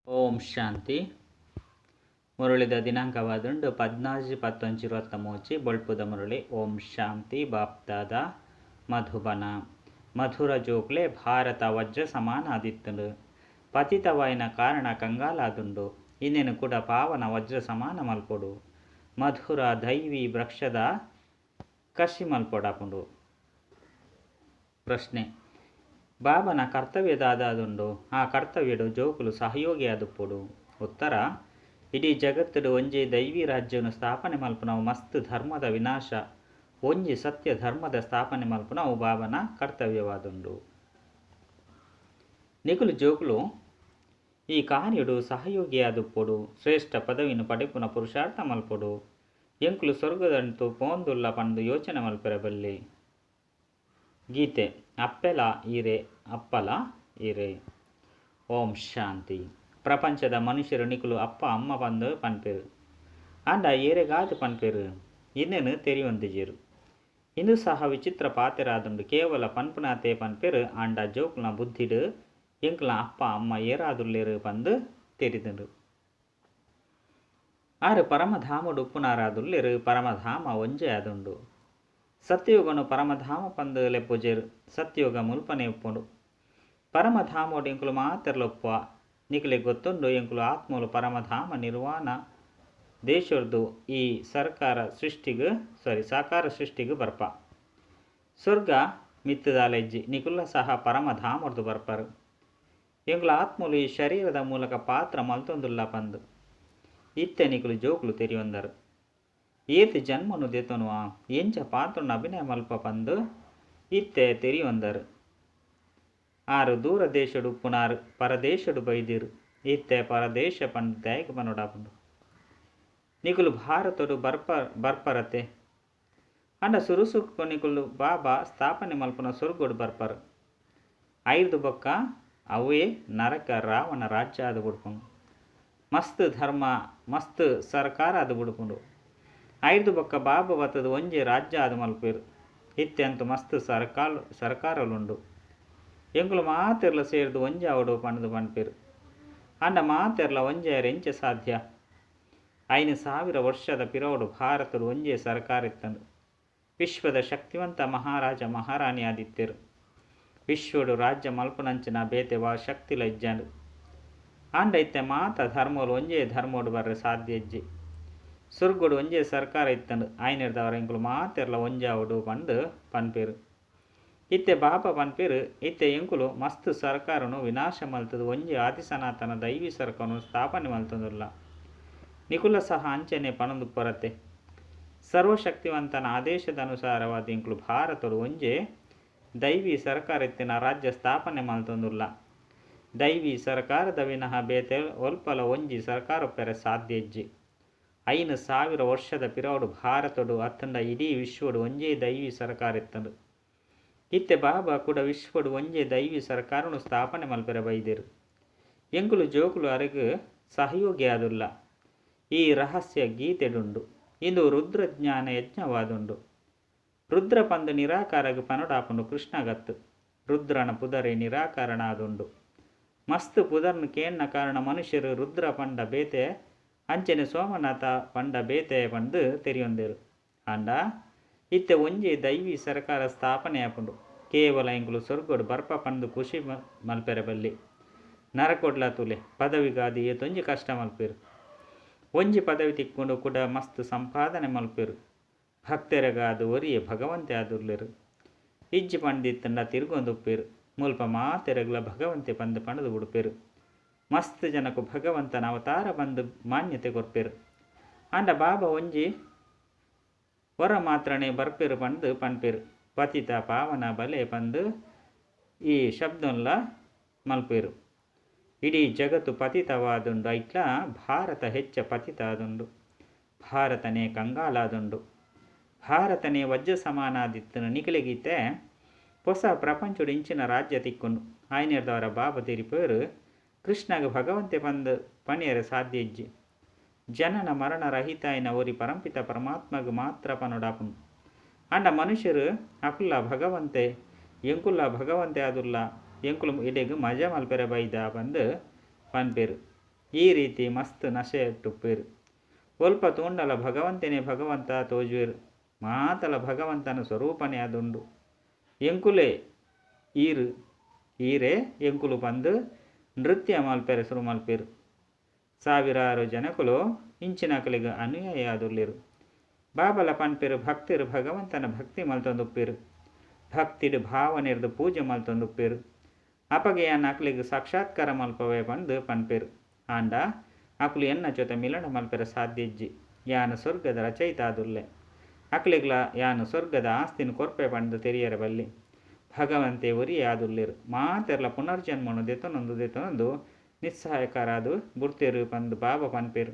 ಓಂ ಶಾಂತಿ. ಮುರಳಿದ ದಿನಾಂಕವಾದುಂಡು 14-10-23. ಬೊಳ್ಪುದ ಮುರಳಿ. ಓಂ ಶಾಂತಿ. ಬಾಪ್ದಾದ, ಮಧುಬನ. ಮಧುರ ಜೋಕ್ಲೆ, ಭಾರತ ವಜ್ರ ಸಮಾನ ಆದಿತ್ತುಂಡು. ಪತಿತವಾಯಿನ ಕಾರಣ ಕಂಗಾಲಾದುಂಡು. ಇಂದೆನು ಕೂಡ ಪಾವನ ವಜ್ರ ಸಮಾನ ಮಲ್ಪೊಡು. ಮಧುರ ದೈವಿ ವೃಕ್ಷದ ಕಸಿ ಮಲ್ಪೊಡಾಪುಂಡು. ಪ್ರಶ್ನೆ: ಬಾಬನ ಕರ್ತವ್ಯ ದಾದಾದುಂಡು? ಆ ಕರ್ತವ್ಯಡು ಜೋಕುಲು ಸಹಯೋಗಿ ಆದುಪ್ಪೊಡು. ಉತ್ತರ: ಇಡೀ ಜಗತ್ತುಡು ಒಂಜೇ ದೈವಿ ರಾಜ್ಯನು ಸ್ಥಾಪನೆ ಮಲ್ಪುನವು ಮಸ್ತ್ ಧರ್ಮದ ವಿನಾಶ, ಒಂಜಿ ಸತ್ಯ ಧರ್ಮದ ಸ್ಥಾಪನೆ ಮಲ್ಪುನವು ಬಾಬನ ಕರ್ತವ್ಯವಾದುಂಡು. ನಿಕುಲು ಜೋಕುಲು ಈ ಕಾರ್ಯಡು ಸಹಯೋಗಿಯಾದುಪ್ಪೊಡು. ಶ್ರೇಷ್ಠ ಪದವಿನ ಪಡೆಪುನ ಪುರುಷಾರ್ಥ ಮಲ್ಪೊಡು. ಎಂಕುಲು ಸ್ವರ್ಗದಂಟು ಪೋಂದುಲ್ಲ ಪಂದು ಯೋಚನೆ ಮಲ್ಪೆರೆ ಬಲ್ಲಿ. ಗೀತೆ: ಅಪ್ಪೆಲ ಈರೆ, ಅಪ್ಪಲ ಈರೆ. ಓಂ ಶಾಂತಿ. ಪ್ರಪಂಚದ ಮನುಷ್ಯರು ನಿಕುಲು ಅಪ್ಪ ಅಮ್ಮ ಪಂದು ಪನ್ಪೆರು. ಆಂಡ ಏರೆಗಾದ್ ಪನ್ಪೆರು? ಇಂದೆನು ತೆರಿಯೊಂದಿಜೆರು. ಇಂದು ಸಹ ವಿಚಿತ್ರ ಪಾತೆರಾದುಂಡು. ಕೇವಲ ಪನ್ಪುನಾತೆ ಪನ್ಪೆರು. ಆಂಡ ಜೋಕುಲ್ನ ಬುದ್ಧಿಡ್ ಎಂಕ್ಲ ಅಪ್ಪ ಅಮ್ಮ ಏರಾದುಲ್ಲೆರು ಪಂದು ತೆರಿದುಂಡು. ಆರು ಪರಮಧಾಮಡು ಉಪ್ಪುನಾರಾದುಲ್ಲೆರು. ಪರಮಧಾಮ ಒಂಜೇ ಆದುಂಡು. ಸತ್ಯಯುಗನು ಪರಮಧಾಮ ಪಂದು ಲೆಪ್ಪುಜೆರು. ಸತ್ಯಯುಗ ಮುಲ್ಪನೆ ಉಪ್ಪುಂಡು. ಪರಮಧಾಮೋಡು ಎಂಕುಲು ಮಾತೆರ್ಲ ಉಪ್ಪುವ. ನಿಕುಲೆಗ್ ಗೊತ್ತುಂಡು, ಎಂಕುಲು ಆತ್ಮಲು ಪರಮಧಾಮ ನಿರ್ವಾಣ ದೇಶರ್ದು ಈ ಸರ್ಕಾರ ಸೃಷ್ಟಿಗ್ ಸಾರಿ ಸಾಕಾರ ಸೃಷ್ಟಿಗ್ ಬರ್ಪ. ಸ್ವರ್ಗ ಮಿತ್ತದಾಲ ಇಜ್ಜಿ. ನಿಕುಲ್ಲ ಸಹ ಪರಮಧಾಮರ್ದು ಬರ್ಪರು. ಎಂಕುಲು ಆತ್ಮಲು ಈ ಶರೀರದ ಮೂಲಕ ಪಾತ್ರ ಮಲ್ತೊಂದುಲ್ಲ ಪಂದು ಇತ್ತೆ ನಿಕುಲು ಜೋಕುಲು ತೆರಿಯೊಂದರು. ಏತ್ ಜನ್ಮನು ದೆತೊನುವ, ಎಂಚ ಪಾತ್ರನ ಅಭಿನಯ ಮಲ್ಪ ಪಂದು ಇತ್ತೆ ತೆರಿಯೊಂದರು. ಆರು ದೂರ ದೇಶಡು ಉಪ್ಪುನಾರು, ಪರದೇಶಡು ಬೈದಿರು. ಇತ್ತೆ ಪರದೇಶ ಪಂದು ದಾಯೆಗ್ ಪನೊಡಾಪುಂಡು? ನಿಕುಲು ಭಾರತಡು ಬರ್ಪ ಬರ್ಪರತೆ. ಅಂಡ ಸುರು ಸುರುಕು ನಿಕುಲು ಬಾಬಾ ಸ್ಥಾಪನೆ ಮಲ್ಪುನ ಸ್ವರ್ಗೋಡು ಬರ್ಪರು. ಐರ್ದು ಬೊಕ್ಕ ಅವೇ ನರಕ ರಾವಣ ರಾಜ್ಯ ಆದ್ ಬುಡ್ಪುಂಡು. ಮಸ್ತ್ ಧರ್ಮ ಮಸ್ತ್ ಸರ್ಕಾರ ಆದ್ ಬುಡ್ಪುಂಡು. ಐರ್ದು ಬೊಕ್ಕ ಬಾಬಾ ಬತ್ತದ ಒಂಜಿ ರಾಜ್ಯ ಆದ್ ಮಲ್ಪೆರು. ಇತ್ತೆ ಅಂತೂ ಮಸ್ತ್ ಸರ್ಕಾರ ಸರ್ಕಾರಲುಂಡು. ಎಂಕುಲು ಮಾತೆರ್ಲ ಸೇರ್ದು ಒಂಜಾವಡು ಪಂಡ್ದು ಪನ್ಪೆರು. ಅಂಡ ಮಾತೆರ್ಲ ಒಂಜಾಯೆರೆ ಎಂಚ ಸಾಧ್ಯ? 5000 ವರ್ಷದ ಪಿರವುಡು ಭಾರತಡು ಒಂಜೇ ಸರ್ಕಾರ ಇತ್ತಂಡು. ವಿಶ್ವದ ಶಕ್ತಿವಂತ ಮಹಾರಾಜ ಮಹಾರಾಣಿ ಆದಿತ್ತೆರು. ವಿಶ್ವಡು ರಾಜ್ಯ ಮಲ್ಪುನಂಚಿನ ಬೇತೆ ವಾ ಶಕ್ತಿಲ ಇಜ್ಜಾಂಡ್. ಆಂಡ ಇತ್ತೆ ಮಾತ ಧರ್ಮಲು ಒಂಜೇ ಧರ್ಮೋಡು ಬರ್ರೆ ಸಾಧ್ಯ ಇಜ್ಜಿ. ಸ್ವರ್ಗೋಡು ಒಂಜೇ ಸರ್ಕಾರ ಇತ್ತಂಡು. ಆಯ್ನೆರ್ದವರ ಎಂಕುಲು ಮಾತೆರ್ಲ ಒಂಜಾವಡು ಪಂದು ಪನ್ಪೆರು. ಇತ್ತೆ ಬಾಬಾ ಪನ್ಪೆರು, ಇತ್ತೆ ಎಂಕುಲು ಮಸ್ತ್ ಸರ್ಕಾರನು ವಿನಾಶ ಮಲ್ತದು ಒಂಜಿ ಆದಿ ಸನಾತನ ದೈವಿ ಸರ್ಕಾರನು ಸ್ಥಾಪನೆ ಮಲ್ತೊಂದುಲ್ಲ. ನಿಕುಲ ಸಹ ಅಂಚನೆ ಪನೊಂದು ಪೊರತೆ. ಸರ್ವಶಕ್ತಿವಂತನ ಆದೇಶದ ಅನುಸಾರವಾದ ಎಂಕುಲು ಭಾರತಡು ಒಂಜೇ ದೈವಿ ಸರ್ಕಾರ ಇತ್ತಿನ ರಾಜ್ಯ ಸ್ಥಾಪನೆ ಮಲ್ತೊಂದುಲ್ಲ. ದೈವಿ ಸರ್ಕಾರದ ವಿನಃ ಬೇತೆ ಒಲ್ಪಲ ಒಂಜಿ ಸರ್ಕಾರ ಪೆರೆ ಸಾಧ್ಯ ಇಜ್ಜಿ. 5000 ವರ್ಷದ ಪಿರವುಡು ಭಾರತಡು ಅತ್ತಂಡ ಇಡೀ ವಿಶ್ವಡು ಒಂಜೇ ದೈವಿ ಸರ್ಕಾರ ಇತ್ತಂಡು. ಇತ್ತೆ ಬಾಬಾ ಕೂಡ ವಿಶ್ವಡು ಒಂಜೇ ದೈವಿ ಸರ್ಕಾರನು ಸ್ಥಾಪನೆ ಮಲ್ಪೆರೆ ಬೈದೆರು. ಎಂಕುಲು ಜೋಕುಲು ಅರೆಗ್ ಸಹಯೋಗಿ ಆದುಲ್ಲ. ಈ ರಹಸ್ಯ ಗೀತೆಡುಂಡು. ಇಂದು ರುದ್ರಜ್ಞಾನ ಯಜ್ಞವಾದುಂಡು. ರುದ್ರ ಪಂದು ನಿರಾಕಾರಗ್ ಪನೊಡಾಪುಂಡು. ಕೃಷ್ಣಗತ್ತು ರುದ್ರನ ಪುದರೇ ನಿರಾಕಾರಣ ಆದುಂಡು. ಮಸ್ತ್ ಪುದರ್ನ ಕೇಣ್ಣ ಕಾರಣ ಮನುಷ್ಯರು ರುದ್ರ ಪಂಡ ಬೇತೆ, ಅಂಚನೆ ಸೋಮನಾಥ ಪಂಡ ಬೇತೆ ಪಂದು ತೆರಿಯೊಂದೆರು. ಆಂಡ ಇತ್ತೆ ಒಂಜೇ ದೈವಿ ಸರ್ಕಾರ ಸ್ಥಾಪನೆ ಆಪುಂಡು. ಕೇವಲ ಎಂಕುಲು ಸ್ವರ್ಗೋಡು ಬರ್ಪ ಪಂದು ಖುಷಿ ಮಲ್ಪೆರೆ ಬಲ್ಲಿ. ನರಕೊಡ್ಲ ತುಲೆ ಪದವಿಗಾದ ಏತೊಂಜಿ ಕಷ್ಟ ಮಲ್ಪೆರು. ಒಂಜಿ ಪದವಿ ತಿಕ್ಕೊಂಡು ಕೂಡ ಮಸ್ತ್ ಸಂಪಾದನೆ ಮಲ್ಪೆರು. ಭಕ್ತರೆಗಾದ ಒರಿಯೆ ಭಗವಂತೆ ಆದುಲ್ಲೆರು. ಇಜ್ಜಿ ಪಂಡಿತ್ತಂಡ ತಿರ್ಗೊಂದುಪ್ಪೆರು. ಮುಲ್ಪ ಮಾತೆರೆಗ್ಲ ಭಗವಂತೆ ಪಂದು ಪಂಡದು ಉಡುಪೆರು. ಮಸ್ತ್ ಜನಕು ಭಗವಂತನ ಅವತಾರ ಬಂದು ಮಾನ್ಯತೆ ಕೊರ್ಪೆರು. ಆಂಡ ಬಾಬಾ ಒಂಜಿ ವರ ಮಾತ್ರನೇ ಬರ್ಪೆರು ಪಂದು ಪನ್ಪೆರು. ಪತಿತ ಪಾವನ ಬಲೆ ಪಂದು ಈ ಶಬ್ದನ್ಲ ಮಲ್ಪೆರು. ಇಡೀ ಜಗತ್ತು ಪತಿತವಾದುಂಡು. ಐಟ್ಲ ಭಾರತ ಹೆಚ್ಚ ಪತಿತ ಆದುಂಡು. ಭಾರತನೇ ಕಂಗಾಲಾದುಂಡು. ಭಾರತನೇ ವಜ್ರ ಸಮಾನಾದಿತ್ತನು. ನಿಕಲೆಗೀತೆ ಹೊಸ ಪ್ರಪಂಚಡು ಇಂಚಿನ ರಾಜ್ಯ ತಿಕ್ಕೊಂಡು. ಆಯ್ನೆರ್ದವರ ಬಾಬಾ ತೆರಿಪೇರು, ಕೃಷ್ಣಗ ಭಗವಂತೆ ಪಂದು ಪಣಿಯರೆ ಸಾಧ್ಯ ಇಜ್ಜಿ. ಜನನ ಮರಣ ರಹಿತಾಯಿನ ಒರಿ ಪರಂಪಿತ ಪರಮಾತ್ಮಗ ಮಾತ್ರ ಪನೊಡಾಪುಂಡು. ಆಂಡ ಮನುಷ್ಯರು ಅಕುಲ್ಲ ಭಗವಂತೆ, ಎಂಕುಲ್ಲ ಭಗವಂತೆ ಆದುಲ್ಲ, ಎಂಕುಲು ಇಡೆಗ್ ಮಜಾ ಮಲ್ಪೆರೆ ಬೈದ ಪಂದು ಪನ್ಪೆರು. ಈ ರೀತಿ ಮಸ್ತ್ ನಶೆಟುಪ್ಪುವೆರ್. ಒಲ್ಪ ತೂಂಡಲ ಭಗವಂತನೇ ಭಗವಂತ ತೋಜುವೆರ್. ಮಾತಲ ಭಗವಂತನ ಸ್ವರೂಪನೇ ಆದುಂಡು. ಎಂಕುಲೇ ಈರ್, ಈರೇ ಎಂಕುಲು ಪಂದ್ ನೃತ್ಯ ಮಲ್ಪೆರೆ ಸುರು ಮಲ್ಪೆರ್. ಸಾವಿರಾರು ಜನಕುಲು ಇಂಚಿನಕಲೆಗ್ ಅನುಯಾಯಿ ಆದುಲ್ಲೆರ್. ಬಾಬಲ ಪನ್ಪೆರ್ ಭಕ್ತೆರ್ ಭಗವಂತನ ಭಕ್ತಿ ಮಲ್ತೊಂದುಪ್ಪೆರ್. ಭಕ್ತಿಡ್ ಭಾವನೆರ್ದ್ ಪೂಜೆ ಮಲ್ತೊಂದುಪ್ಪೆರ್. ಅಪಗ ಯಾನ್ ಅಕ್ಲೆಗ್ ಸಾಕ್ಷಾತ್ಕಾರ ಮಲ್ಪವೆ ಪಂದ್ ಪನ್ಪೆರ್. ಆಂಡ ಅಕುಲು ಎನ್ನ ಜೊತೆ ಮಿಲನ ಮಲ್ಪೆರೆ ಸಾಧ್ಯ ಇಜ್ಜಿ. ಯಾನ್ ಸ್ವರ್ಗದ ರಚಯಿತ ಆದುಲ್ಲೆ. ಅಕ್ಲೆಗ್ಲ ಯಾನ್ ಸ್ವರ್ಗದ ಆಸ್ತಿನ್ ಕೊರ್ಪೆ ಪಂದ್ ತೆರಿಯರೆ ಬಲ್ಲಿ. ಭಗವಂತೆ ಒರಿಯೇ ಆದುಲ್ಲೆರ್. ಮಾತೆರ್ಲ ಪುನರ್ಜನ್ಮನು ದೆತೊನೊಂದು ದೆತೊನೊಂದು ನಿಸ್ಸಹಾಯಕರಾದ್ ಬುಡ್ತೆರ್ ಪಂದ್ ಬಾಬಾ ಪನ್ಪೆರ್.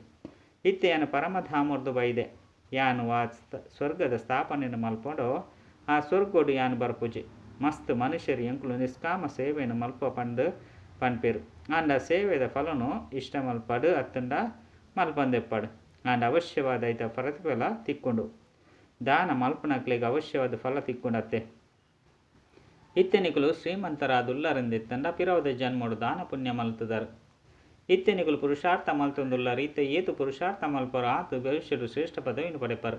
ಇತ್ತೆ ಯಾನ್ ಪರಮಧಾಮೊರ್ದು ಬೈದೆ. ಯಾನ್ ವಾ ಸ್ವರ್ಗದ ಸ್ಥಾಪನೆನ್ ಮಲ್ಪೊಡೋ ಆ ಸ್ವರ್ಗೊಡು ಯಾನ್ ಬರ್ಪುಜಿ. ಮಸ್ತ್ ಮನುಷ್ಯೆರ್ ಎಂಕುಲು ನಿಷ್ಕಾಮ ಸೇವೆನ್ ಮಲ್ಪುವ ಪಂದ್ ಪನ್ಪೆರ್. ಆಂಡ ಸೇವೆದ ಫಲನು ಇಷ್ಟ ಮಲ್ಪಡ್ ಅತ್ತ್ಂಡ ಮಲ್ಪಂದೆಪ್ಪಡ್. ಆಂಡ ಅವಶ್ಯವಾದ ಐತ ಪ್ರತಿಫಲ ತಿಕ್ಕುಂಡು. ದಾನ ಮಲ್ಪುನಕ್ಲೆಗ್ ಅವಶ್ಯವಾದ ಫಲ ತಿಕ್ಕುಂಡತ್ತೆ. ಇತ್ತೆ ನಿಕುಲು ಶ್ರೀಮಂತರಾದುಲ್ಲರೆಂದಿತ್ತಂಡ ಪಿರವುದ ಜನ್ಮೊಡು ದಾನ ಪುಣ್ಯ ಮಲ್ತುದರ್. ಇತ್ತೆ ನಿಕುಲು ಪುರುಷಾರ್ಥ ಮಲ್ತೊಂದುಲ್ಲರ್. ಇತ್ತೆ ಏತ್ ಪುರುಷಾರ್ಥ ಮಲ್ಪರ ಆತ್ ಭವಿಷ್ಯಡು ಶ್ರೇಷ್ಠ ಪದವಿನ್ ಪಡೆಪರ್.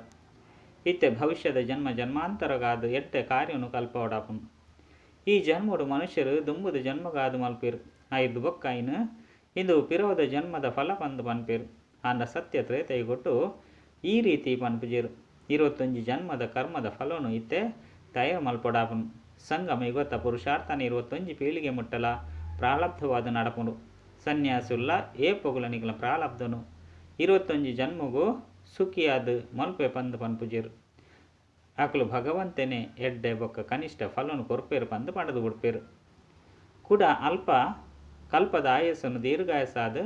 ಇತ್ತೆ ಭವಿಷ್ಯದ ಜನ್ಮ ಜನ್ಮಾಂತರಗಾದ್ ಎಡ್ಡೆ ಕಾರ್ಯನು ಕಲ್ಪವಡಾಪುಂಡು. ಈ ಜನ್ಮೊಡು ಮನುಷ್ಯರು ದುಂಬುದ ಜನ್ಮಗಾದ್ ಮಲ್ಪೆರ್. ಐರ್ದ್ ಬೊಕ್ಕ ಐನ್ ಇಂದು ಪಿರವುದ ಜನ್ಮದ ಫಲ ಪಂದ್ ಪನ್ಪೆರ್. ಆಂಡ ಸತ್ಯ ತ್ರೇತಯುಗೊಟ್ಟು ಈ ರೀತಿ ಪನ್ಪುಜೆರ್. 21 ಜನ್ಮದ ಕರ್ಮದ ಫಲನು ಇತ್ತೆ ತಯಾರು ಮಲ್ಪೊಡಾಪುಂಡು. ಸಂಗಮ ಯುಗತ ಪುರುಷಾರ್ಥನ 21 ಪೀಳಿಗೆ ಮುಟ್ಟಲ ಪ್ರಾರಬ್ಧವಾದ ನಡಪುಂಡು. ಸನ್ಯಾಸುಲ್ಲ ಏಪೊಗುಲ ನಿಕಲ ಪ್ರಾರಬ್ಧನು 21 ಜನ್ಮಗು ಸುಖಿಯಾದ್ ಮಲ್ಪೆ ಪಂದ್ ಪನ್ಪುಜೆರ್. ಅಕುಲು ಭಗವಂತನೇ ಎಡ್ಡೆ ಬೊಕ್ಕ ಕನಿಷ್ಠ ಫಲನು ಕೊರ್ಪೆರ್ ಪಂದ್ ಪಂಡ್ದ್ ಬುಡ್ಪೆರ್. ಕುಡ ಅಲ್ಪ ಕಲ್ಪದ ಆಯಸ್ಸನ್ನು ದೀರ್ಘಾಯಸ್ಸಾದ್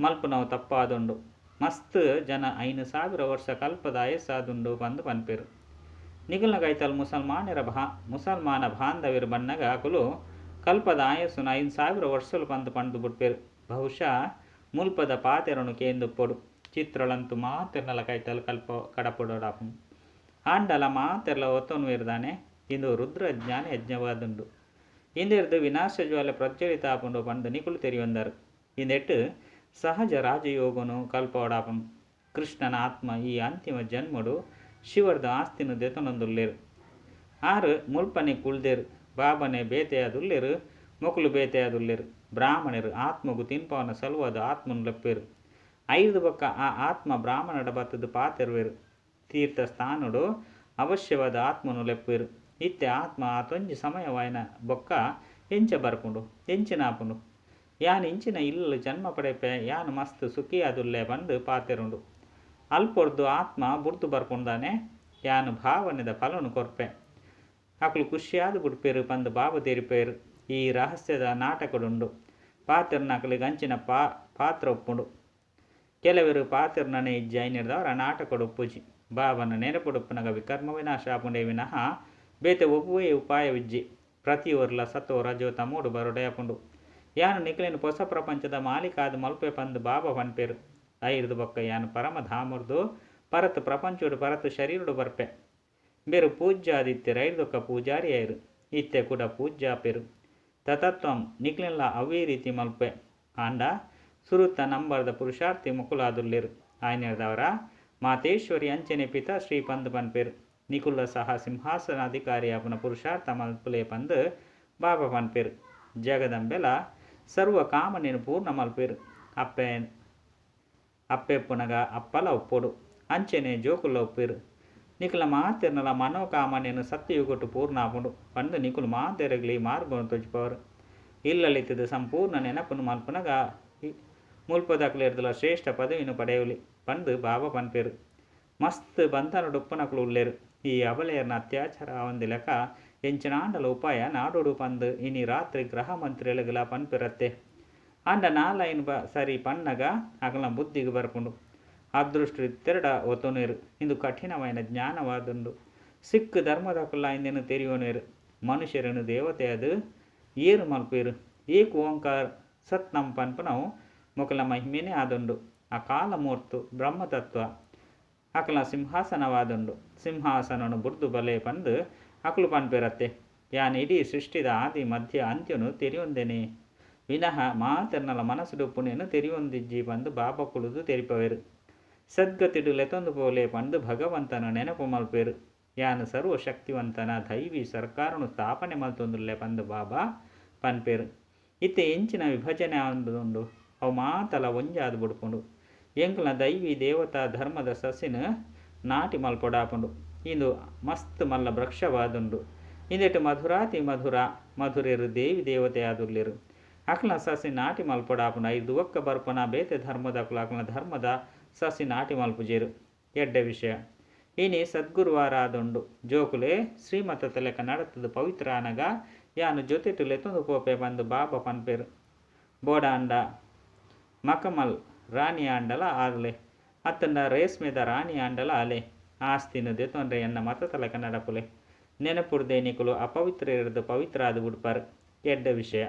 ಮಲ್ಪುನವು ತಪ್ಪಾದುಂಡು. ಮಸ್ತ್ ಜನ 5000 ವರ್ಷ ಕಲ್ಪದ ಆಯಸ್ಸಾದುಂಡು ಪಂದ್ ಪನ್ಪೆರ್. ನಿಕಲ್ನ ಕೈತಲ್ ಮುಸಲ್ಮಾನರ ಮುಸಲ್ಮಾನ ಬಾಂಧವೆರ್ ಬನ್ನಗ ಅಕುಲು ಕಲ್ಪದ ಆಯಸ್ಸುನು 5000 ವರ್ಷಲು ಪಂದ್ ಪಂಡ್ದ್ ಬುಡ್ಪೆರ್. ಬಹುಶಃ ಮುಲ್ಪದ ಪಾತೆರನು ಕೇಂದುಪ್ಪೊಡು. ಚಿತ್ರಳಂತು ಮಾತೆರ್ನಲ ಕೈತಲ್ ಕಲ್ಪ ಕಡಪುಡಾಪುಂಡು. ಆಂಡಲ ಮಾತೆರ್ಲ ಒತ್ತೊನುವೆರ್ ದಾನೆ. ಇಂದು ರುದ್ರ ಜ್ಞಾನ ಯಜ್ಞವಾದುಂಡು. ಇಂದೆರ್ದ್ ವಿನಾಶ ಜ್ವಾಲೆ ಪ್ರಜ್ವಲಿತ ಆಪುಂಡು ಪಂದ್ ನಿಕುಲು ತೆರಿಯೊಂದರ್. ಇಂದೆಟ್ ಸಹಜ ರಾಜಯೋಗನು ಕಲ್ಪವಡಾಪುಂಡು. ಕೃಷ್ಣನ ಆತ್ಮ ಈ ಅಂತಿಮ ಜನ್ಮಡು ಶಿವರ್ದ ಆಸ್ತಿನ ದೆತೊನೊಂದುಲ್ಲೆರ್. ಆರ್ ಮುಲ್ಪನೆ ಕುಲ್ದೆರ್. ಬಾಬನೆ ಬೇತೆಯಾದುಲ್ಲೆರ್, ಮೊಕುಲು ಬೇತೆಯಾದುಲ್ಲೆರ್. ಬ್ರಾಹ್ಮಣರು ಆತ್ಮಗು ತಿನ್ಪವನ ಸಲುವಾದ ಆತ್ಮನು ಲೆಪ್ಪೆರ್. ಐರ್ದ್ ಬೊಕ್ಕ ಆ ಆತ್ಮ ಬ್ರಾಹ್ಮಣಡ ಬತ್ತುದು ಪಾತೆರುವೆರ್. ತೀರ್ಥ ಸ್ಥಾನಡು ಅವಶ್ಯವಾದ ಆತ್ಮನು ಲೆಪ್ಪುವೆರ್. ಇತ್ತೆ ಆತ್ಮ ಆತೊಂಜಿ ಸಮಯವಾಯಿನ ಬೊಕ್ಕ ಎಂಚ ಬರ್ಪುಂಡು, ಎಂಚಿನ ಆಪುಂಡು. ಯಾನ್ ಇಂಚಿನ ಇಲ್ಲಲ್ ಜನ್ಮ ಪಡೆಪೆ, ಯಾನ್ ಮಸ್ತ್ ಸುಖಿಯಾದುಲ್ಲೆ ಪಂದ್ ಪಾತೆರುಂಡು. ಅಲ್ಪೊರ್ದು ಆತ್ಮ ಬುಡ್ದು ಬರ್ಪುಂದಾನೆ. ಯಾನ್ ಭಾವನೆದ ಫಲನು ಕೊರ್ಪೆ. ಅಕುಲು ಖುಷಿಯಾದ್ ಬುಡ್ಪೆರ್ ಪಂದ್ ಬಾಬಾ ತೆರಿಪೆರ್. ಈ ರಹಸ್ಯದ ನಾಟಕಡುಂಡು. ಪಾತೆರ್ನಕಲೆಗ್ ಅಂಚಿನ ಪಾತ್ರ ಉಪ್ಪುಂಡು. ಕೆಲವೆರ್ ಪಾತೆರ್ನನೇ ಇಜ್ಜಿ ಐನೆರ್ದಾವರ ನಾಟಕಡು ಉಪ್ಪುಜಿ. ಬಾಬನ ನೆನಪುಡುಪ್ಪುನಗ ವಿಕರ್ಮ ವಿನಾಶ ಆಪುಂಡೇ ವಿನಃ ಬೇತೆ ಒವ್ವೇ ಉಪಾಯವಿಜ್ಜಿ. ಪ್ರತಿಯೊರ್ಲ ಸತೋ ರಜೋ ತಮೋಡು ಬರೊಡೆ ಆಪುಂಡು. ಯಾನ್ ನಿಕಲೆನ್ ಪೊಸ ಪ್ರಪಂಚದ ಮಾಲೀಕಾದ್ ಮಲ್ಪೆ ಪಂದ್ ಬಾಬಾ ಪನ್ಪೆರ್. ಐರ್ದ್ ಬೊಕ್ಕ ಯಾನ್ ಪರಮಧಾಮೊರ್ದು ಪರತ್ ಪ್ರಪಂಚೊಡು ಪರತ್ ಶರೀರೊಡು ಬರ್ಪೆ. ಬೇರು ಪೂಜ್ಯಾದಿತ್ತೆರ್ ಐರ್ದೊಕ್ಕ ಪೂಜಾರಿ ಆಯೆರ್. ಇತ್ತೆ ಕೂಡ ಪೂಜ್ಯಾಪೆರ್. ತತತ್ವಂ ನಿಕ್ಲೆನ್ಲ ಅವ್ವೇ ರೀತಿ ಮಲ್ಪೆ. ಆಂಡ ಸುರುತ ನಂಬರ್ದ ಪುರುಷಾರ್ಥಿ ಮೊಕುಲಾದುಲ್ಲೆರ್. ಆಯ್ನೆರ್ದಾವರ ಮಾತೇಶ್ವರಿ ಅಂಚನೆ ಪಿತಾಶ್ರೀ ಪಂದ್ ಪನ್ಪೆರ್. ನಿಕುಲ್ಲ ಸಹ ಸಿಂಹಾಸನಾಧಿಕಾರಿ ಆಪುನ ಪುರುಷಾರ್ಥ ಮಲ್ಪುಲೆ ಪಂದ್ ಬಾಬಾ ಪನ್ಪೆರ್. ಜಗದಂಬೆಲ ಸರ್ವ ಕಾಮನೆನ್ ಪೂರ್ಣ ಮಲ್ಪೆರ್. ಅಪ್ಪೆ ಅಪ್ಪೆಪ್ಪುನಗ ಅಪ್ಪಲ ಉಪ್ಪೊಡು. ಅಂಚನೆ ಜೋಕುಲ್ಲ ಉಪ್ಪೆರ್. ನಿಕುಲ ಮಾತೆರ್ನಲ ಮನೋಕಾಮನೆನ್ ಸತ್ಯಯುಗೊಟ್ಟು ಪೂರ್ಣ ಆಪುಂಡು ಪಂದ್ ನಿಕುಲು ಮಾತೆರೆಗ್ಲ ಈ ಮಾರ್ಗನು ತೋಜಿಪವರ್. ಇಲ್ಲಲಿತ್ತದ ಸಂಪೂರ್ಣ ನೆನಪುನು ಮಲ್ಪುನಗ ಮುಲ್ಪದಕುಲೆರ್ದಲ ಶ್ರೇಷ್ಠ ಪದವಿನ ಪಡೆಯಲಿ ಪಂದ್ ಬಾಬಾ ಪನ್ಪೆರ್. ಮಸ್ತ್ ಬಂಧನಡುಪ್ಪುನಕುಲು ಉಲ್ಲೆರ್. ಈ ಅಬಲೆಯರ್ನ ಅತ್ಯಾಚಾರ ಆವಂದಿಲಕ ಎಂಚಿನಾಂಡಲ ಉಪಾಯ ನಾಡೋಡು ಪಂದ್ ಇನಿ ರಾತ್ರಿ ಗೃಹ ಮಂತ್ರಿಲೆಗ್ಲ ಪನ್ಪೆರತ್ತೆ. ಆಂಡ ನಾಲೈನ್ ಸರಿ ಪನ್ನಗ ಅಕಲ್ನ ಬುದ್ಧಿಗ್ ಬರ್ಪುಂಡು. ಅದೃಷ್ಟ ಇತ್ತೆರಡ ಒತ್ತೊನುವೆರ್. ಇಂದು ಕಠಿಣವಾಯಿನ ಜ್ಞಾನವಾದುಂಡು. ಸಿಖ್ ಧರ್ಮದಕುಲ್ಲ ಇಂದೆನ್ ತೆರಿಯೊನುವೆರ್. ಮನುಷ್ಯರನ್ನು ದೇವತೆಯಾದ್ ಏರು ಮಲ್ಪುವೆರ್. ಏಕ್ ಓಂಕಾರ ಸತ್ನಂ ಪನ್ಪುನವು ಮೊಕಲ ಮಹಿಮೆನೇ ಆದುಂಡು. ಅಕಾಲ ಮೂರ್ತು ಬ್ರಹ್ಮತತ್ವ ಅಕಲ ಸಿಂಹಾಸನವಾದುಂಡು. ಸಿಂಹಾಸನನು ಬುಡ್ದು ಬಲೆ ಪಂದ್ ಅಕುಲು ಪನ್ಪೆರತ್ತೆ. ಯಾನ್ ಇಡೀ ಸೃಷ್ಟಿದ ಆದಿ ಮಧ್ಯ ಅಂತ್ಯನು ತೆರಿಯೊಂದೇನೆ. ವಿನಃ ಮಾತೆರ್ನಲ ಮನಸ್ಸುಡು ಉಪ್ಪುನೇನು ತೆರಿಯೊಂದಿಜ್ಜಿ ಪಂದು ಬಾಬಾ ಕುಲುದು ತೆರಿಪವೆರು. ಸದ್ಗತಿಡು ಲೆತೊಂದು ಪೋಲೆ ಪಂದು ಭಗವಂತನ ನೆನಪು ಮಲ್ಪೆರು. ಯಾನು ಸರ್ವಶಕ್ತಿವಂತನ ದೈವಿ ಸರ್ಕಾರನು ಸ್ಥಾಪನೆ ಮಲ್ತೊಂದುಲ್ಲೆ ಪಂದು ಬಾಬಾ ಪನ್ಪೆರು. ಇತ್ತೆ ಎಂಚಿನ ವಿಭಜನೆ ಆಂದುಂಡು ಅವು ಮಾತಲ ಒಂಜಾದ್ ಬುಡ್ಪುಂಡು. ಎಂಕಲ್ನ ದೈವಿ ದೇವತಾ ಧರ್ಮದ ಸಸಿನ ನಾಟಿ ಮಲ್ಪೊಡಾಪುಂಡು. ಇಂದು ಮಸ್ತ್ ಮಲ್ಲ ವೃಕ್ಷವಾದುಂಡು. ಇಂದೆಟ್ ಮಧುರಾತಿ ಮಧುರ ಮಧುರೆರು ದೇವಿ ದೇವತೆ ಆದುಲ್ಲೆರು. ಅಕ್ಲ್ನ ಸಸಿ ನಾಟಿ ಮಲ್ಪೊಡಾಪುಂಡು. ಐದು ಒಕ್ಕ ಬರ್ಪುನ ಬೇತೆ ಧರ್ಮದಕುಲು ಅಕ್ಲ್ನ ಧರ್ಮದ ಸಸಿ ನಾಟಿ ಮಲ್ಪುಜೆರು. ಎಡ್ಡೆ ವಿಷಯ. ಇನಿ ಸದ್ಗುರುವಾರಾದುಂಡು. ಜೋಕುಲೆ ಶ್ರೀಮತ ಲೆಕ್ಕ ನಡತದ ಪವಿತ್ರ ಆನಗ ಯಾನು ಜೊತೆಟು ಲೆತೊಂದು ಪೋಪೆ ಪಂದು ಬಾಬಾ ಪನ್ಪೆರು. ಬೋಡಾಂಡ ಮಕಮಲ್ ರಾಣಿ ಆಂಡಲ ಆರ್ಲೆ ಅತ್ತಂಡ ರೇಸ್ಮೆದ ರಾಣಿ ಆಂಡಲ ಆಲೆ ಆಸ್ತಿನ ದೆತೊಂಡ್ರೆ ಎನ್ನ ಮತತ ಲೆಕ್ಕ ನಡಪುಲೆ. ನೆನಪುಡ್ದೆ ನಿಕುಲು ಅಪವಿತ್ರ ಪವಿತ್ರ ಆದ್ ಬುಡ್ಪಾರು. ಎಡ್ಡೆ ವಿಷಯ.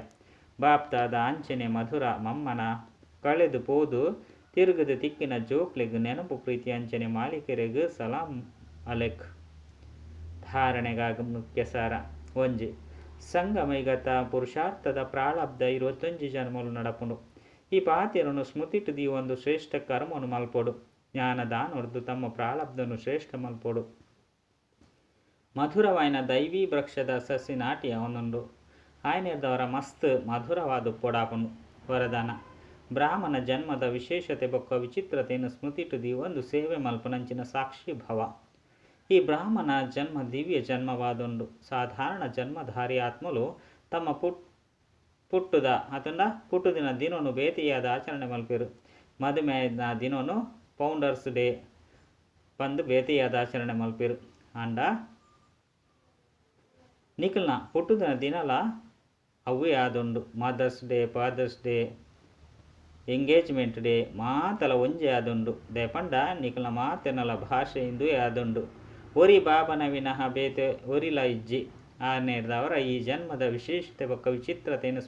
ಬಾಪ್ತಾದ ಅಂಚನೆ ಮಧುರ ಮಮ್ಮನ ಕಳೆದು ಪೋದು ತಿರುಗದ ತಿಕ್ಕಿನ ಜೋಕ್ಲೆಗ್ ನೆನಪು ಪ್ರೀತಿ ಅಂಚನೆ ಮಾಲೀಕರೆಗ್ ಸಲಾಂ ಅಲೆಕ್. ಧಾರಣೆಗಾಗಿ ಮುಖ್ಯ ಸಾರ. ಒಂಜಿ ಸಂಗಮೈಗತ ಪುರುಷಾರ್ಥದ ಪ್ರಾಳಬ್ಧ 21 ಜನ್ಮಲು ನಡಪುಂಡು. ಈ ಪಾತೆರನು ಸ್ಮೃತಿಟ್ ದೀವೊಂದು ಶ್ರೇಷ್ಠ ಕರ್ಮನು ಮಲ್ಪೊಡು. ಜ್ಞಾನದಾನೊರ್ದು ತಮ್ಮ ಪ್ರಾಳಬ್ಧನು ಶ್ರೇಷ್ಠ ಮಲ್ಪೊಡು. ಮಧುರವಾಯಿನ ದೈವಿ ವೃಕ್ಷದ ಸಸಿ ನಾಟಿ ಅವನುಂಡು. ಆಯನೆರ್ದವರ ಮಸ್ತ್ ಮಧುರವಾದ ಪೊಡಾಪುಂಡು. ವರದಾನ. ಬ್ರಾಹ್ಮಣ ಜನ್ಮದ ವಿಶೇಷತೆ ಬೊಕ್ಕ ವಿಚಿತ್ರತೆಯನ್ನು ಸ್ಮೃತಿಟು ದೀವೊಂದು ಸೇವೆ ಮಲ್ಪುನಂಚಿನ ಸಾಕ್ಷಿ ಭವ. ಈ ಬ್ರಾಹ್ಮಣ ಜನ್ಮ ದಿವ್ಯ ಜನ್ಮವಾದುಂಡು. ಸಾಧಾರಣ ಜನ್ಮಧಾರಿ ಆತ್ಮಲು ತಮ್ಮ ಪುಟ್ಟುದ ಅತಂಡ ಪುಟ್ಟುದಿನ ದಿನೊನು ಬೇತೆಯಾದ ಆಚರಣೆ ಮಲ್ಪೆರು. ಮದುಮೆಯ ದಿನೊನು ಫೌಂಡರ್ಸ್ ಡೇ ಪಂದು ಬೇತೆಯಾದ ಆಚರಣೆ ಮಲ್ಪೆರು. ಆಂಡ ನಿಕಲ್ನ ಪುಟ್ಟುದಿನ ದಿನಲ ಅವೇ ಆದುಂಡು. Mother's day, father's day, engagement day ಮಾತಲ ಒಂಜೆ ಆದುಂಡು. ದೇಪಂಡ ನಿಕಲ್ನ ಮಾತೆನಲ ಭಾಷೆ ಇಂದುವೇ ಆದುಂಡು. ಒರಿ ಬಾಬನ ವಿನಃ ಬೇತೆ ಒರಿಲ ಇಜ್ಜಿ. ಆನೇರ್ದವರ ಈ ಜನ್ಮದ ವಿಶೇಷತೆ ಬೊಕ್ಕ ವಿಚಿತ್ರತೆಯನ್ನು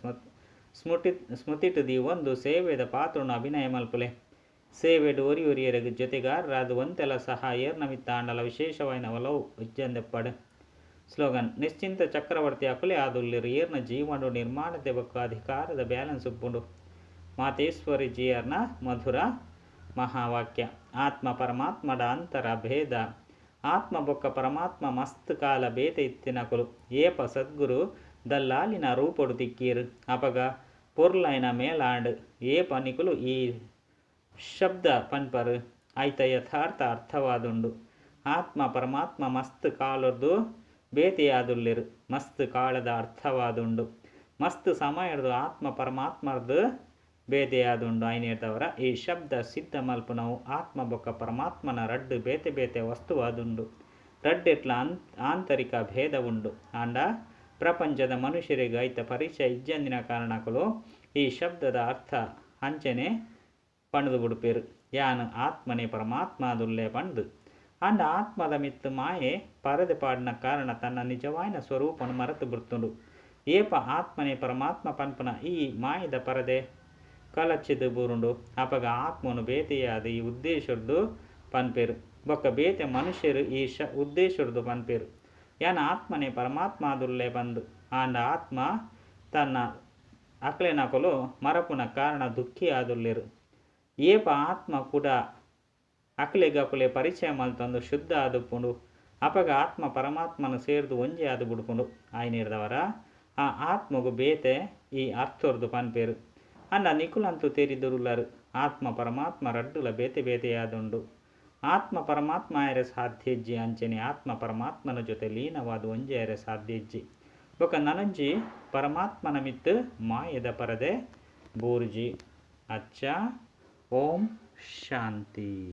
ಸ್ಮೃತಿಟು ದೀವೊಂದು ಸೇವೆದ ಪಾತ್ರನು ಅಭಿನಯ ಮಲ್ಪುಲೆ. ಸೇವೆಡು ಒರಿ ಒರಿಯರೆಗ್ ಜೊತೆಗಾರರಾದ ಒಂತೆಲ ಸಹ ಏರ್ನಮಿತ್ತಾಂಡಲ ವಿಶೇಷವಾಯಿನ ಒಲವು ಇಜ್ಜಂದೆಪ್ಪಡು. ಸ್ಲೋಗನ್. ನಿಶ್ಚಿಂತ ಚಕ್ರವರ್ತಿ ಅಕುಲೆ ಆದುಲ್ಲೆರು. ಏರ್ನ ಜೀವನ ನಿರ್ಮಾಣದ ಬೊಕ್ಕ ಅಧಿಕಾರದ ಬ್ಯಾಲೆನ್ಸ್ ಉಪ್ಪುಂಡು. ಮಾತೇಶ್ವರಿ ಜಿಯರ್ನ ಮಧುರ ಮಹಾವಾಕ್ಯ. ಆತ್ಮ ಪರಮಾತ್ಮದ ಅಂತರ ಭೇದ. ಆತ್ಮ ಬೊಕ್ಕ ಪರಮಾತ್ಮ ಮಸ್ತ್ ಕಾಲ ಬೇತೆ ಇತ್ತಿನಕುಲು. ಏಪ ಸದ್ಗುರು ದಲ್ಲಾಲಿನ ರೂಪೊಡು ತಿಕ್ಕೀರು. ಅಪಗ ಪೊರ್ಲೈನ ಮೇಲಾಂಡ್. ಏಪ ನಿಕುಲು ಈ ಶಬ್ದ ಪನ್ಪರು ಐತ ಯಥಾರ್ಥ ಅರ್ಥವಾದುಂಡು. ಆತ್ಮ ಪರಮಾತ್ಮ ಮಸ್ತ್ ಕಾಲೊರ್ದು ಬೇತೆಯಾದುಲ್ಲೆರು. ಮಸ್ತ್ ಕಾಲದ ಅರ್ಥವಾದುಂಡು. ಮಸ್ತ್ ಸಮಯರ್ದು ಆತ್ಮ ಪರಮಾತ್ಮರ್ದು ಬೇತೆಯಾದುಂಡು. ಐನೇರ್ದವರ ಈ ಶಬ್ದ ಸಿದ್ಧ ಮಲ್ಪುನವು ಆತ್ಮ ಬೊಕ್ಕ ಪರಮಾತ್ಮನ ರಡ್ಡು ಬೇತೆ ಬೇತೆ ವಸ್ತುವಾದುಂಡು. ರಡ್ಡೆಟ್ಲ ಆಂತರಿಕ ಭೇದ ಉಂಡು. ಆಂಡ ಪ್ರಪಂಚದ ಮನುಷ್ಯರಿಗೆ ಐತ ಪರಿಚಯ ಇಜ್ಜಂದಿನ ಕಾರಣಕ್ಕೂ ಈ ಶಬ್ದದ ಅರ್ಥ ಅಂಚನೆ ಪಣದು ಬಿಡುಪೇರು. ಯಾನು ಆತ್ಮನೇ ಪರಮಾತ್ಮ ಅದುಲ್ಲೆ ಪಂಡು. ಆಂಡ ಆತ್ಮದ ಮಿತ್ತು ಮಾಯೆ ಪರದೆ ಪಾಡಿನ ಕಾರಣ ತನ್ನ ನಿಜವಾಯಿನ ಸ್ವರೂಪನು ಮರೆತು ಬಿಡ್ತುಂಡು. ಏಪ ಆತ್ಮನೇ ಪರಮಾತ್ಮ ಪನ್ಪನ ಈ ಮಾಯದ ಪರದೆ ಕಲಚಿದು ಬೂರುಂಡು. ಅಪಗ ಆತ್ಮನು ಬೇತೆಯಾದ ಈ ಉದ್ದೇಶದ್ದು ಪನ್ಪೇರು. ಬೊಕ್ಕ ಬೇತೆ ಮನುಷ್ಯರು ಈ ಉದ್ದೇಶದ್ದು ಪನ್ಪೇರು. ಯಾನ ಆತ್ಮನೇ ಪರಮಾತ್ಮ ಅದುಲ್ಲೆ ಬಂದು. ಆಂಡ ಆತ್ಮ ತನ್ನ ಅಕ್ಲೆನಕುಲು ಮರಪುನ ಕಾರಣ ದುಃಖಿ ಆದುಲ್ಲೆರು. ಏಪ ಆತ್ಮ ಕೂಡ ಅಕ್ಲೆಗಕುಲೆ ಪರಿಚಯ ಮಲ್ತಂದು ಶುದ್ಧ ಆದುಪ್ಪುಂಡು. ಅಪಗ ಆತ್ಮ ಪರಮಾತ್ಮನ ಸೇರ್ದು ಒಂಜೆ ಆದು ಬುಡ್ಪುಂಡು. ಆಯ್ನೇರ್ದವರ ಆ ಆತ್ಮಗು ಬೇತೆ ಈ ಅರ್ಥೊರ್ದು ಪನ್ಪೇರು. ಅಂಡ ನಿಕುಲಂತೂ ತೆರಿದುರುಲ್ಲರು. ಆತ್ಮ ಪರಮಾತ್ಮ ರಡ್ಡುಲ ಬೇತೆ ಬೇತೆಯಾದುಂಡು. ಆತ್ಮ ಪರಮಾತ್ಮ ಆಯರೆ ಸಾಧ್ಯ ಇಜ್ಜಿ. ಅಂಚನೆ ಆತ್ಮ ಪರಮಾತ್ಮನ ಜೊತೆ ಲೀನವಾದ ಒಂಜೆ ಆಯರೆ ಸಾಧ್ಯ ಇಜ್ಜಿ. ಬೊಕ ನನಂಜಿ ಪರಮಾತ್ಮನ ಮಿತ್ತು ಮಾಯದ ಪರದೆ ಬೂರ್ಜಿ. ಅಚ್ಚ. ಓಂ ಶಾಂತಿ.